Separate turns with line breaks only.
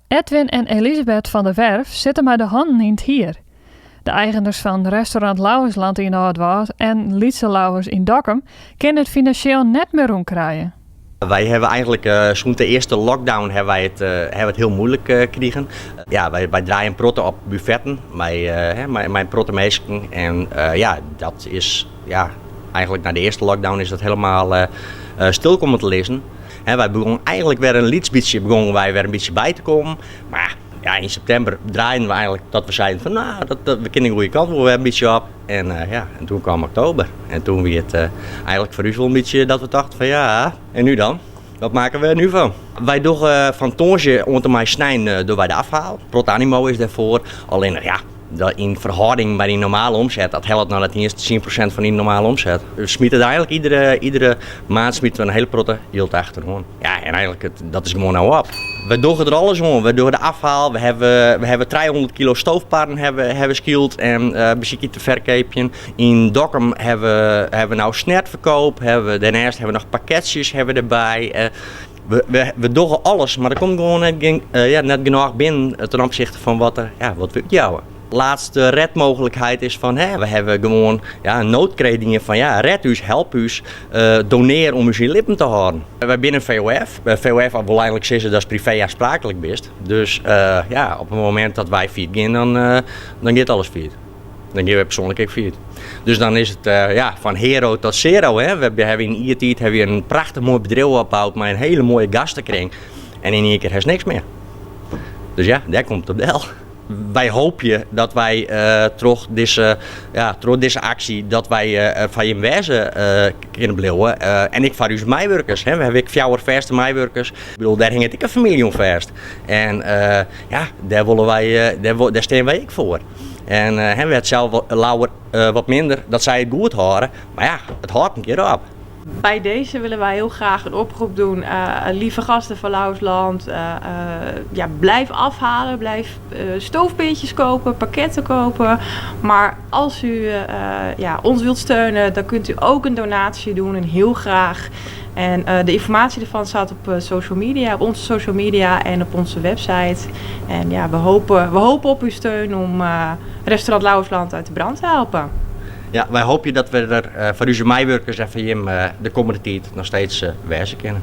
Edwin en Elisabeth van der Werf sitte mei de hannen yn 't hier. De eigeners fan restaurant Lauwersland yn Aldwâld en Lytse Lauwers yn Dokkum kinne it finansjeel net mear rûn krije.
Wy hawwe eigentlik sûnt de earste lockdown hawwe wy it hawwe it hiel muoilik krigen. Ja, wy wy draaie in protte op buffetten mei mei in protte minsken en ja, dat is ja, eigentlik nei de earste lockdown is dat helemaal stil kommen te lizzen. Wy begûnen eigentlik wer in lyts bytsje begûnen wy wer in bytsje by te kommen. Mar ja, yn septimber draaiden we eigentlik dat we seiden fan no, dat, we kinne de goede kant wol wer in bytsje op. En ja, en toen kwam oktober. En toen wie it eigentlik foar ús wol in bytsje dat we tochten fan ja, en nu dan? Wat maken we er nu van? Wy dogge fan tongersdei oant en mei snein dogge wy de afhaal. Protte animo is dêrfoar. Allinnich ja, yn ferhâlding mei dyn normale omset, dat hellet noch net iens 10% fan dyn normale omset. We smite it eigentlik iedere, iedere maand smite we in hele protte jild achteroan. Ja, en eigentlik, dat is gewoan no op. We dogge der alles oan. We dogge de afhaal, we hawwe, we hawwe 300 kilo stoofparren hawwe, hawwe skyld en uh, besykje te ferkeapjen. Yn Dokkum hawwe, hawwe we no snertferkoop, hawwe, dêrneist hawwe we noch pakketsjes hawwe we derby. Uh, we, we, we dogge alles, mar der komt gewoan net, gjin, uh, ja, net genôch binnen ten opzichte fan wat, er, ja, wat we útjouwe. Laatste redmogelijkheid is fan, hè, we hawwe gewoan ja, in noodkreet dien fan ja, red ús, help ús, uh, donear om ús yn libben te hâlden. Wy binne in VOF. VOF wol eigentlik sizze datst privee aanspraaklik bist. Dus uh, ja, op it momint dat wy fallyt gean, dan, uh, dan giet alles fallyt. Dan gean wy persoanlik ek fallyt. Dus dan is it uh, ja, fan hero tot zero. Hè. We hawwe yn in jier tiid hawwe we in prachtich moai bedriuw opboud mei in hiele moaie gastekring. En yn ien kear hast niks mear. Dus ja, dêr komt it op del. Wy hoopje dat wy uh, troch dizze, ja, troch dizze aksje dat wy uh, foar jim wêze uh, kinne bliuwe. En ek foar ús meiwurkers. Hè. We hawwe ek fjouwer fêste meiwurkers. Ik bedoel, dêr hinget ek in famylje oan fêst. En ja, dêr wolle wy, dêr, dêr stean wy ek foar. En hè, we het sels leaver wat minder dat sy it goed hâlde. Mar ja, it hâldt in kear op.
Bij deze willen wij heel graag een oproep doen. Lieve gasten van Lauwersland, ja, blijf afhalen, blijf stoofpeertjes kopen, pakketten kopen. Maar als u ja, ons wilt steunen, dan kunt u ook een donatie doen en heel graag. En de informatie ervan staat op social media, op onze social media en op onze website. En ja, we hopen op uw steun om restaurant Lauwersland uit de brand te helpen.
Ja, wy hoopje dat we der foar ús meiwurkers en foar jim de kommende tiid noch steeds wêze kinne.